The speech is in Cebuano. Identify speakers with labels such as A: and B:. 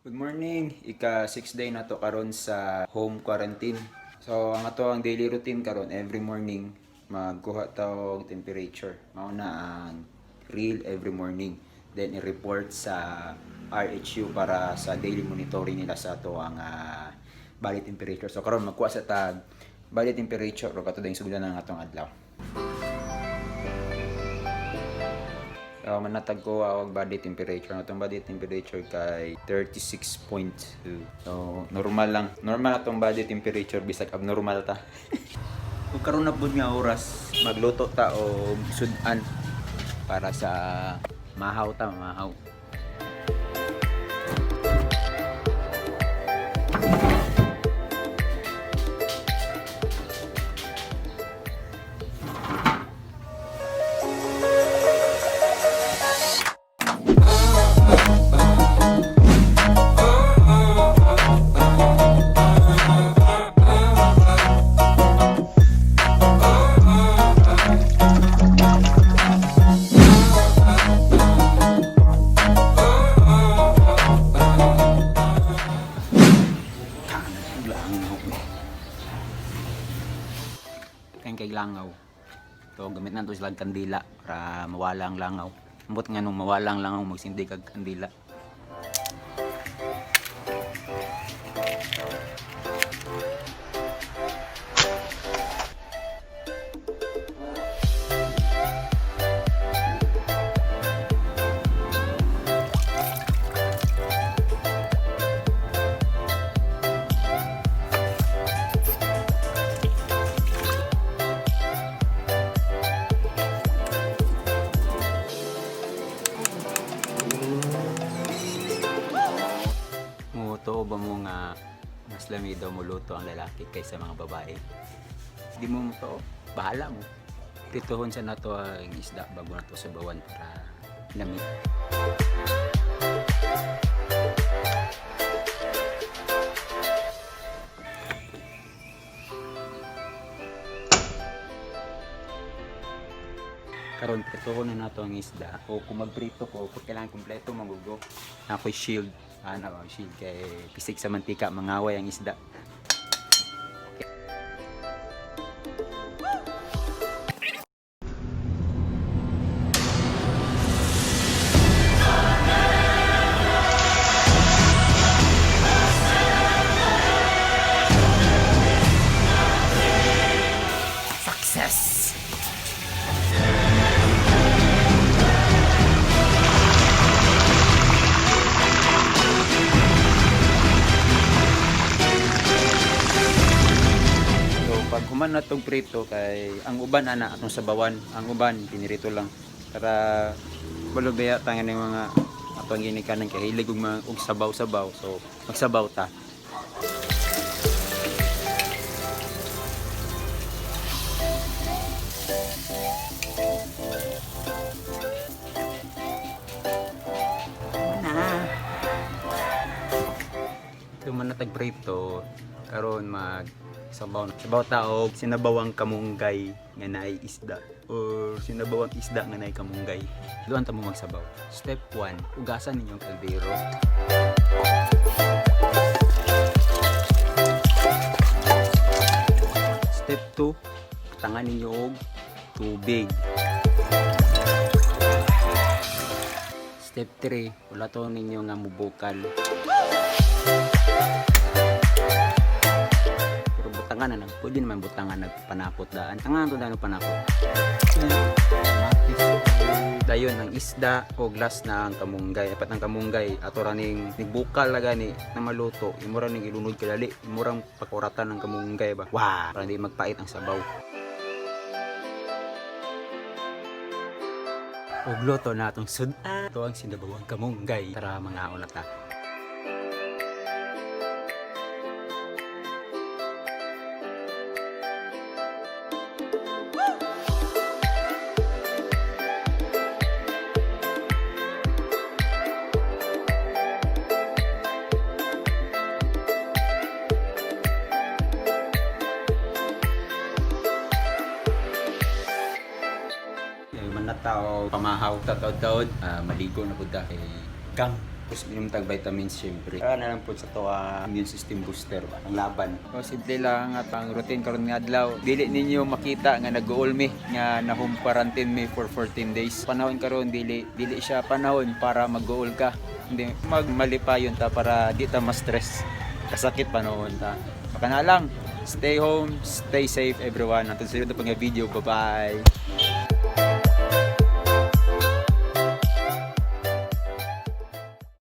A: Good morning. Ika 6 day na to karon sa home quarantine. So ang ato ang daily routine karon, every morning magkuha ta og temperature. Mao na ang real every morning. Then i-report sa RHU para sa daily monitoring nila sa ato ang body temperature. So karon magkuha sa tag body temperature ro kato dayong sugdan ang atong adlaw. So, manatag ko og body temperature. Ang atong body temperature kay 36.2. So, normal lang. Normal atong body temperature bisag abnormal ta. Kung karon na pud nga oras, magluto ta og sudan para sa mahaw ta, mahaw. Langaw. Kay kay langaw. To gamit na to sila kandila para mawala ang langaw. Ambot nga nung mawala ang langaw, magsindi kag kandila. Mo totoo ba mo nga mas lami daw muluto ang lalaki kaysa mga babae? Di mo to, bahala mo. Prituhon sa nato ang isda bago nato sa bawan para lami. Karon prituhon na nato ang isda. O kung magprito ko, kung kailangan kumpleto magugo. Na ako'y shield. Ano, shield kay pisik sa mantika, mangaway ang isda. Success! So pag human na tong prito kay ang uban ana atong sabawan, ang uban pinirito lang para balo baya tangan ng mga atong ginikanan kay hilig og mga og sabaw-sabaw. So magsabaw ta. Na. Human na tag prito karon mag sabaw sabaw ta og sinabawang kamunggay nga naay isda or sinabawang isda nga naay kamunggay. Duan ta mo magsabaw. Step 1, ugasan ninyo ang kaldero. Step 2, tangan ninyo og tubig. Step 3, wala to ninyo nga mubukal. Pero butangan na, pwede naman butangan nagpanakot daan. Tangan to daan og panakot. Dayon ang isda o glass na ang kamunggay. Dapat ang kamunggay ato ra ning nigbukal na gani na maluto. Imo ra ning ilunod kadali. Imo rang pakuratan ang kamunggay ba. Wow, para hindi magpait ang sabaw. Og luto na atong sud-an. Ito ang sinabawang kamunggay. Tara, mangaon na ta. Eh, man na tao pamahaw tataod-taod, maligo na pud ta kay gang. Tapos minom tag vitamins, syempre. Kaya na lang po sa to ang immune system booster ba, ang laban. So, simple lang at ang routine karon nga adlaw. Dili ninyo makita nga nag-uol mi nga na home quarantine mi for 14 days. Panahon karon, dili dili siya panahon para mag-uol ka. Hindi magmalipayon ta para di ta ma-stress. Kasakit panahon ta. Baka na lang. Stay home, stay safe, everyone. Hangtod sa sunod pa nga video. Bye-bye.